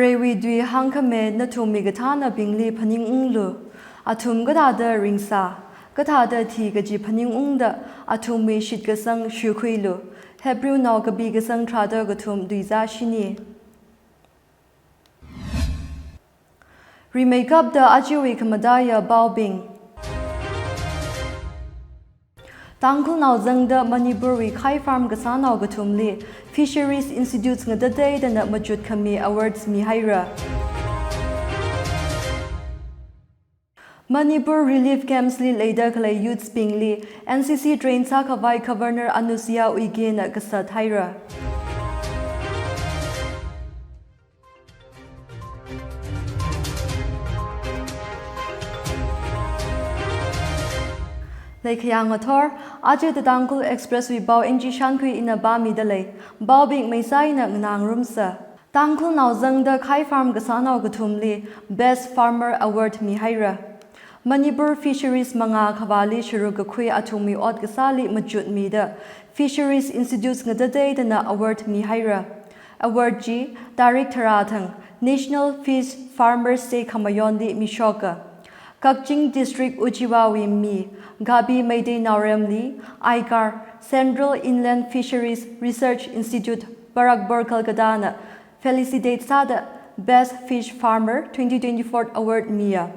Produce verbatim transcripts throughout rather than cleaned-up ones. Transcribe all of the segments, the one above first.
Varewui tui hāngkhami nathumwui kathānabingli phaningunglu. Athum kathāda ringsā, kathāda thi kaji phaningungda athumwui shitkasang shuikhuilu. Hebrewnao kapi kasang tharāda kathum tuizā shini. Rimeikapta ajawui khamataiya paobing. Tangkhulnao zangda Manipurwui khai farm kasānao kathumli Fisheries Institutes ngatateidana machut khami awards mihaira. Manipur relief camps li leida khalei youths bingli N C C train sākhavai Governor Anusuiya Uikey na kasat haira. Leikhayang athor, aja The Tangkhul Express wui pao N G Shankhui ina pāmida lei. Paobing maisā ina nganāngarumsa. Tangkhulnao zangda khai farm kasānao kathumli Best Farmer Award mihaira. Manipur Fisheries mangā khavāli sharuk kakhui athumwui ot kasāli machutmida Fisheries Institutes ngatateidana award mihaira. Award chi tarik tharā thang National Fish Farmers Day khamayonli mishoka. Kakching District Uchiwawui mi Gabi Meitei Naoremli ICAR, Central Inland Fisheries Research Institute, Barakpur, Kolkata na felicitate sāda Best Fish Farmer twenty twenty-four Award miya.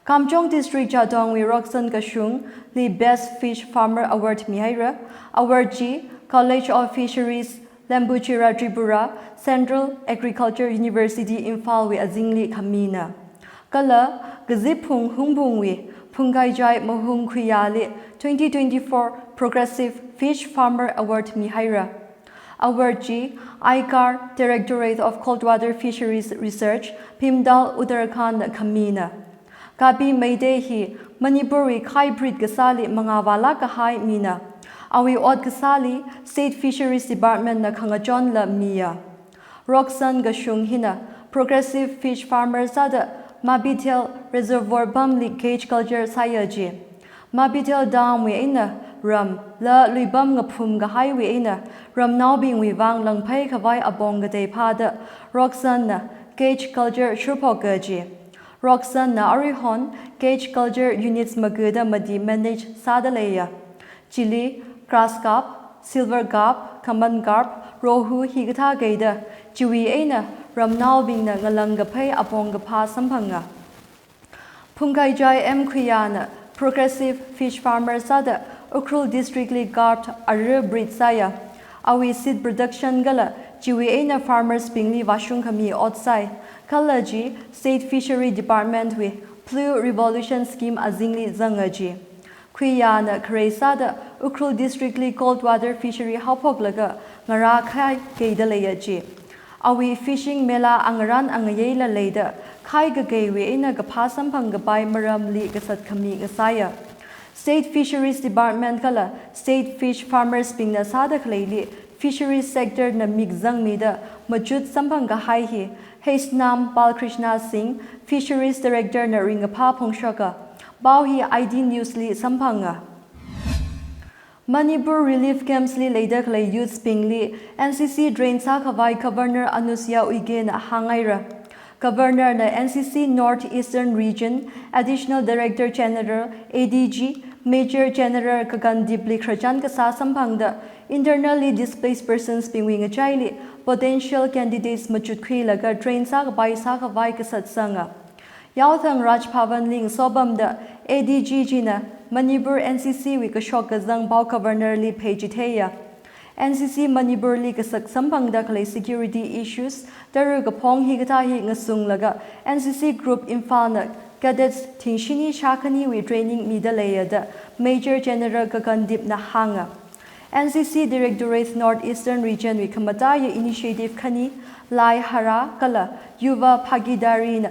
Kamjong District Jatongwui Roxanne Kashungli Best Fish Farmer Award mihaira. Award chi College of Fisheries, Lambuchira Tripura, Central Agriculture University Imphal wui azingli khamina. Kala Kazip Phung Hungphungwui Phungkaichai Mahung Khuiyali twenty twenty-four Progressive Fish Farmer Award mihaira. Award chi ICAR, Directorate of Cold Water Fisheries Research, Bhimtal, Uttarakhand na khamina. Gabi Meitei hi Manipurwui khai breed kasāli mangā vālāk kahai mina. Awui ot kasāli State Fisheries Department na khangachonla miya. Roxanne Kashung hina progressive fish farmer sāda Mabithel Reservoir pamli cage culture sāya ji. Mabithel Dam wui eina ram, la luipam ngaphum kahaiwui eina ramnaobingwui vang langphei khavai apong katei phāda Roxanne na cage culture shurphoka ji. Roxanne na aruihon cage culture units magada mati manage sāda leiya. Chili grass carp, silver carp, common carp, rohu hikathā keida chiwui eina ramnaobingna ngalang kaphei apong kaphā samphanga. Phungkaichai M Khuiyana progressive fish farmer sāda Ukhrul District li carp ara breed sāya. Awui seed production kala chiwui eina farmers bingli vāshung khami ot sāi. Kala chi State Fishery Department wui Blue Revolution Scheme azingli zanga ji. Khuiyana kharei sāda Ukhrul District li cold water fishery haophoklaga ngarā khai keida leiya ji. Awui fishing mela angarān angayeila leida khai kakeiwui eina kaphā samphang kapai maramli kasat khami ngasāya. State Fisheries Department kala State Fish Farmers bingna sāda khaleili fisheries sector na mik zangmida machut samphang kahai hi Heisnam Balkrishna Singh, Fisheries Director na ringkaphā phongshoka. Pao hi I D News li samphanga. Manipur relief camps li leida khalei youths bingli N C C train sākhavai Governor Anusuiya Uikey na hāngngaira. Governor na N C C North Eastern Region Additional Director General, A D G, Major General Gagandip li khararchan kasā samphangda internally displaced persons bingwui ngachaili potential candidates machut khuilaga train sākapai sākhavai kasat sanga. Yaothang Raj Bhavan li ngasopamda A D G china Manipur N C C wui kashok kazang pao Governor li pheichitheiya. N C C Manipur li kasak samphangda khalei security issues, tara kaphong hikathā hi ngasunglaga N C C Group Imphal na cadets thingshini shākhaniwui training mida leiya da Major General Gagandip na hānga. N C C Directorate North Eastern Region wui khamataiya initiative khani Lai Hara kala Yuva Bhagidari na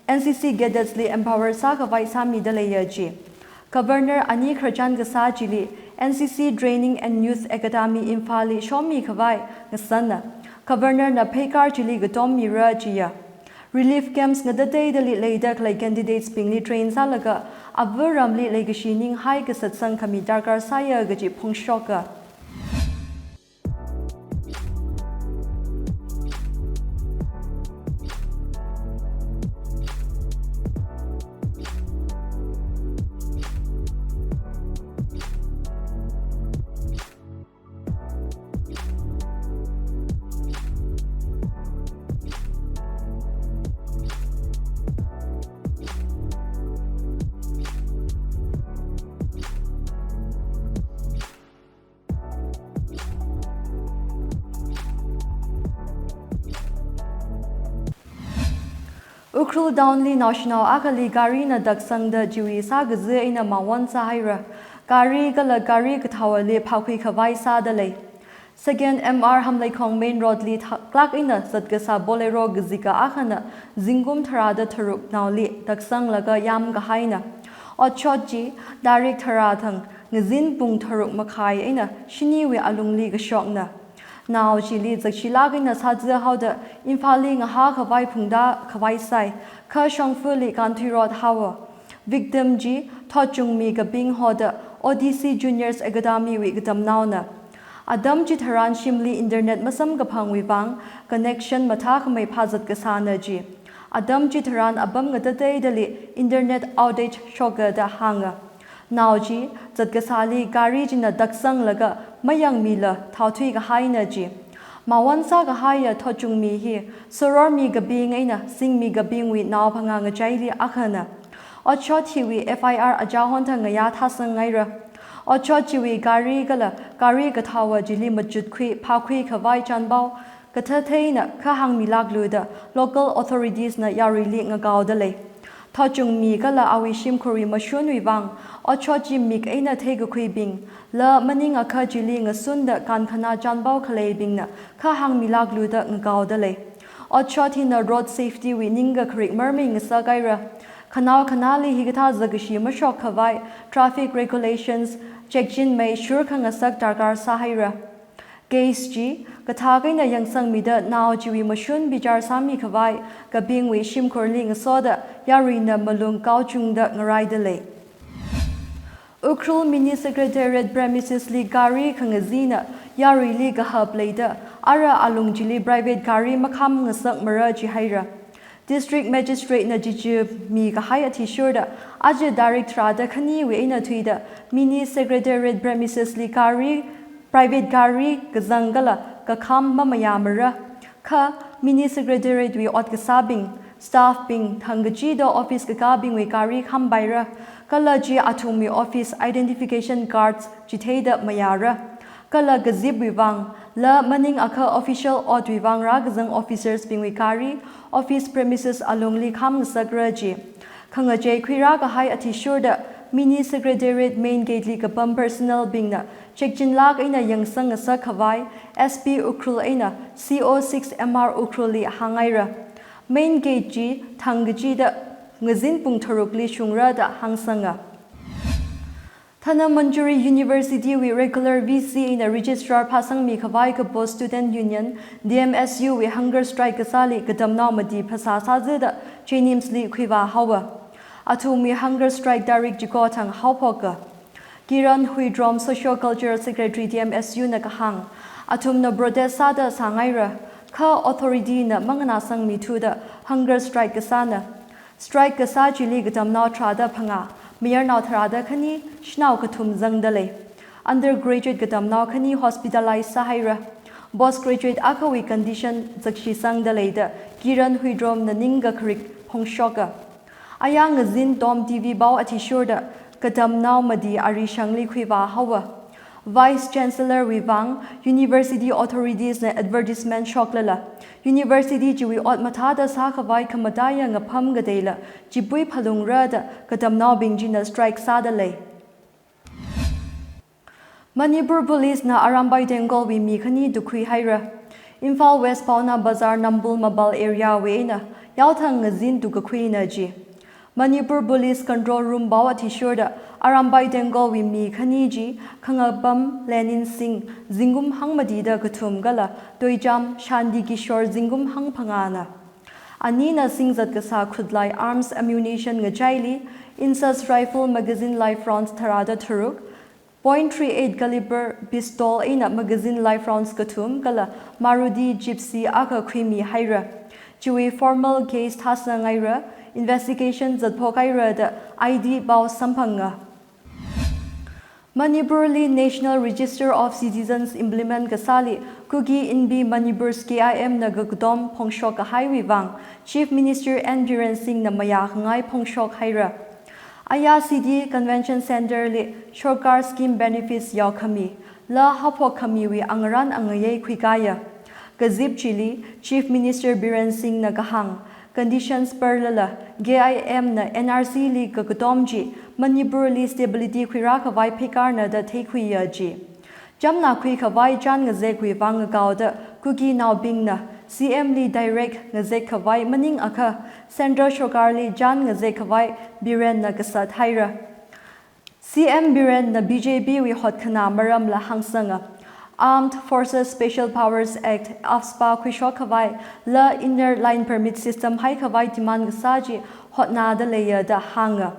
N C C cadets li empower sākhavai sāmida leiya ji. Governor ani khararchan kasā chili N C C Training and Youth Academy Imphal li shommikhavai ngasāna. Governor na pheikar chili katom mira jiya. Relief camps ngatateidali leida khalei candidates bingli train sālaga ava ramli leikashi ninghai kasat sangkhami darkar sāya kaji phongshoka. Ukhrul Town li naoshinao akhali garina taksangda chiwui sākazi eina mawon sāhaira. Gari kala gari kathāwali phākhui khavai sāda lei. Second M R Hamleikhong Main Road li thaklāk eina zatkasā Bolero kazika akhana zingkum tharāda tharuk naoli taksanglaga yamkahaina. Otshot chi tarik tharā thang ngazin pung tharuk makhai eina shiniwui alungli kashokna. Nao chili zakshilāk eina sāzi haoda Imphalli ngahā khavai phungda khavai sai, kha shongfali kānthuirot haowa. Victim chi thotchungmi Kaping hoda O T C Juniors Academy wui katamnaona. Atam chitharan shimli internet masamkaphangwui vang connection mathākhamei phāzat kasāna chi. Atam chitharan apam ngatateidali internet outage shoka da hānga. Nao chi zatkasāli gari china taksanglaga mayangmila thaothui kahaina chi. Mawon sākahaiya thotchungmi hi Sorormi Kaping eina Singmi Kapingwui nao phangā ngachaili akhana. Otshot hiwui F I R achahon thang ngayā thāsangngaira. Otshot chiwui gari kala gari kathāwa chili machutkhui phākhui khavai chanpao kathatheina kha hāngmilāklu da local authorities na yaruili ngakaoda lei. Thotchungmi kala awui shimkhurwui mashunwui vang otshot chi mik eina theikakhuibing, la maningakha chili ngasunda kankhanā chanpao khaleibingna kha hāngmilāklu da ngakaoda lei. Otshot hina road safety wui ningkakharik marmei ngasakhaira. Khanao khanāli hikathā zakkashi mashok khavai traffic regulations chekchinmei shurkhangasak darkar sāhaira. Case chi kathak eina yangsangmida nao chiwui mashun bichar sāmi khavai Kapingwui shimkhurli ngasoda yaruina malung kaochungda ngaraida lei. Ukhrul Mini Secretariat premises li gari khangazina yaruili kahap leida ara alung chili private gari makham ngasakmara jihaira. District Magistrate na chichimi kahai athishurda aja tarik tharāda khaniwui eina thuida Mini Secretariat premises li gari, private gari kazang kala kakham mamayāmara. Kha Mini Secretariat wui ot kasābing, staff bing, thangkachida office kakābingwui gari khampaira. Kala chi athumwui office identification cards chitheida mayāra. Kala kazipwui vang, la maningakha official otwui vang rākazang officers bingwui gari office premises alungli kham ngasakra ji. Khangachei khuirā kahai athishurda Mini Secretariat main gate li kapam personnel bingna chekchinlāk eina yangsang ngasak khavai S P Ukhrul eina C O six M R Ukhrul li hāngngaira. Main gate chi thangkachida ngazin pung tharukli shungra da hāngsanga. Thannamanjuri University wui regular V C eina registrar phāsangmi khavai Kapo Student Union, T M S U wui hunger strike kasāli katamnao mati phasā sāzida JNIMS li khuivā haowa. Athumwui hunger strike tarik chiko thang haophoka. Kiran Huidrom, Socio-Cultural Secretary T M S U na kahāng, athumna protest sāda sāngaira, kha authority na manganāsangmithuda hunger strike kasāna. Strike kasā chili katamnao tharāda phangā, mayarnao tharāda khani, shanao kathum zangda lei. Undergraduate katamnao khani hospitalize sāhaira. Postgraduate akhawui condition zakshisangda leida Kiran Huidrom na ningkakharik phongshoka. Ayā ngazin Tom T V pao athishurda katamnao mati arishangli khuivā haowa. Vice Chancellor wui vang University authorities na advertisement shoklala, University chiwui ot mathāda sākhavai khamataiya ngapham kateila chipui phalungra da katamnaobing china strike sāda lei. Manipur Police na Arambai Tenggol wui mi khani tukhui haira. Imphal West Paona Bazar Nambul Mabal area wui eina yaothang ngazin tukakhuina ji. Manipur Police Control Room pao athishurda Arambai Tenggol wui mi khani ji khangapam Lenin Singh, zingkum hangmatida kathum kala Toicham Shanti Kishore, zingkum hangphangāna. Anina singzat kasā khutlai arms ammunition ngachaili, INSAS rifle magazine live rounds tharāda tharuk, point three eight caliber pistol eina magazine live rounds kathum kala Maruti Gypsy akha khuimi haira. Chiwui formal case thāsnangaira, investigation zatphok haira da I D pao samphanga. Manipur li National Register of Citizens implement kasāli Kuki Inpi Manipur's K I M na kakatom phongshok kahaiwui vang Chief Minister N Biren Singh na mayākhangai phongshok haira. Ayā City Convention Centre li sorkar scheme benefits yaokhami, la haophok khamiwui angarān angayei khuikaya. Kazip chili Chief Minister Biren Singh na kahāng, conditions parlala K I M na N R C li kakatom chi Manipur li stability khuirākhavai pheikarna da theikhuiya ji. Chamna khuikhavai chān ngazekwui vang ngakaoda Kukinaobingna C M li direct ngazekkhavai maningakha Central Sorkar li chān ngazekkhavai Birenna kasat haira. C M Birenna B J P wui hotkhanā maramla hāngsanga. Armed Forces Special Powers Act, AFSPA khuishokkhavai la Inner Line Permit System haikhavai demand kasā chi hotnāda leiya da hānga.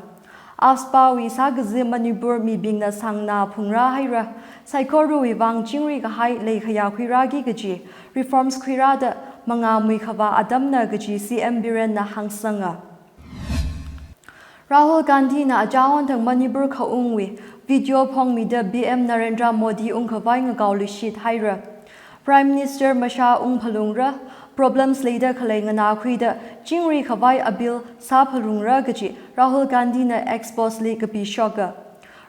AFSPA wui sākazi Manipur mibingna sāngnā phungrā haira. Saikorawui vang chingri kahai leikhayā khuirāki kaji reforms khuirāda mangā muikhavā atamna kaji C M Birenna hāngsanga. Rahul Gandhina achā onthang Manipur khaungwui video phongmida P M Narendra Modi ungkhavai ngakaoluishit haira. Prime Minister mashā ungphalungra, problems leida khalei nganākhuida chingri khavai appeal sāphalungra kaji Rahul Gandhina X post li kapishoka.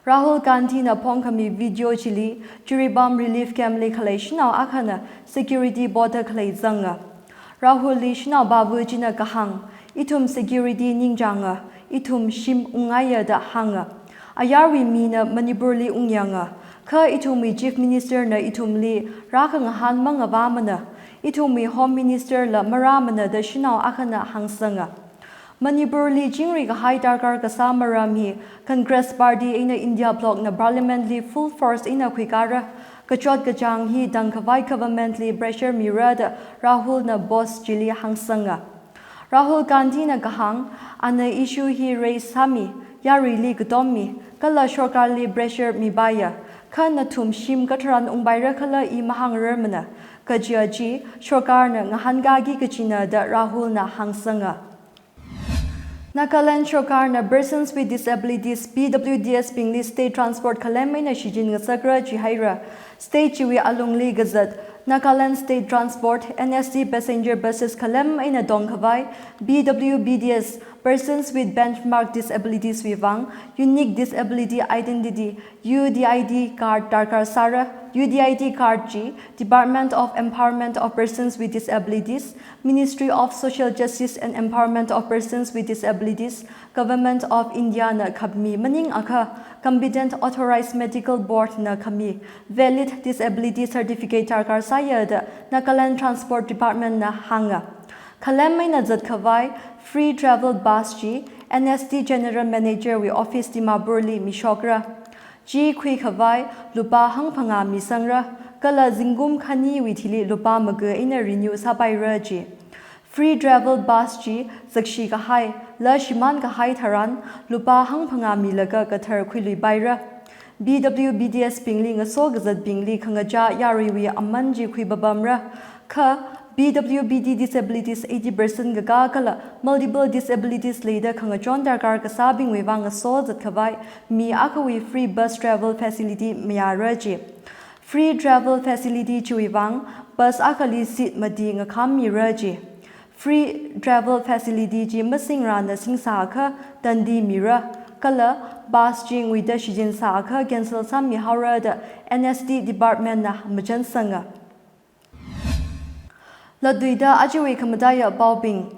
Rahul Gandhina phongkhami video chili Jiribam relief camp li khalei shanao akhana security boda khalei zanga. Rahul li shanao babu china kahāng, ithum security ningchānga, ithum shim ungngaiya da hānga. Ayarwui mina Manipur li ungyanga, kha ithumwui Chief Minister na ithumli rākhangahān mangavāmana, ithumwui Home Minister la marāmana da shanao akhana hāngsanga. Manipur li chingri kahai darkar kasā maram hi Congress Party eina India Bloc na Parliament li full force eina khuikara, kachot kachāng hi tangkhavai government li pressure mira da Rahul na post chili hāngsanga. Rahul Gandhina kahāng, ana issue hi raise sāmi, yaruili katommi, kala sorkarli pressure mipaiya, kha nathum shim katharan ungpaira khala i mahāngrarmana, kajiya chi sorkarna ngahānkāki kajina da Rahulna hāngsanga. Nagaland sorkarna Persons with Disabilities, P W D S bingli state transport khalem eina shichin ngasakra jihaira. State chiwui alungli kazat Nagaland State Transport, N S D passenger buses khalem eina tongkhavai P W B D S, Persons with Benchmark Disabilities wui vang Unique Disability Identity, U D I D card darkar sāra. U D I D card chi Department of Empowerment of Persons with Disabilities, Ministry of Social Justice and Empowerment of Persons with Disabilities, Government of India na khami maningakha Competent Authorized Medical Board na khami valid disability certificate darkar sāya da Nagaland Transport Department na hānga. Khalem eina zatkhavai free travel bus chi N S D General Manager wui office Dimapur li mishokra. Chi khuikhavai lupā hangphangā misangra, kala zingkum khaniwui thili lupā maga eina renew sāpaira ji. Free travel bus chi zakshi kahai, la shimān kahai tharan lupā hangphangā milaga kathar khuiluipaira. P W B D S bingli ngaso kazatbingli khangachā yaruiwui aman chi khuipapamra. Kha P W B D disabilities eighty percent kakā kala multiple disabilities leida khangachon darkar kasābingwui vang ngaso zatkhavai mi akhawui free bus travel facility mayāra ji. Free travel facility chiwui vang bus akhali seat mati ngakham mira ji. Free travel facility chi masingrana singsāakha tandi mira, kala bus chi nguida shichin sāakha cancel sāmihaora da N S D department na machansanga. Latluida ajawui khamataiya paobing.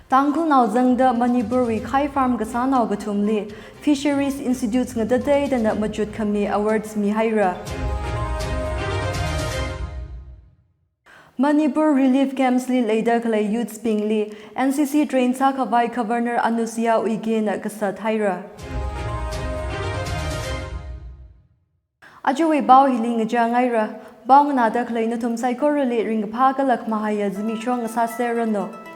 Tangkhulnao zangda Manipurwui khai farm kasānao kathumli Fisheries Institutes ngatateidana machut khami awards mihaira. Manipur relief camps li leida khalei youths bingli N C C train sākhavai Governor Anusuiya Uikey na kasat haira. Ajawui pao hili ngachāngaira. Pao nganāda khalei nathum saikorali ringkaphā kala khamahaiya zimiksho ngasāserranu.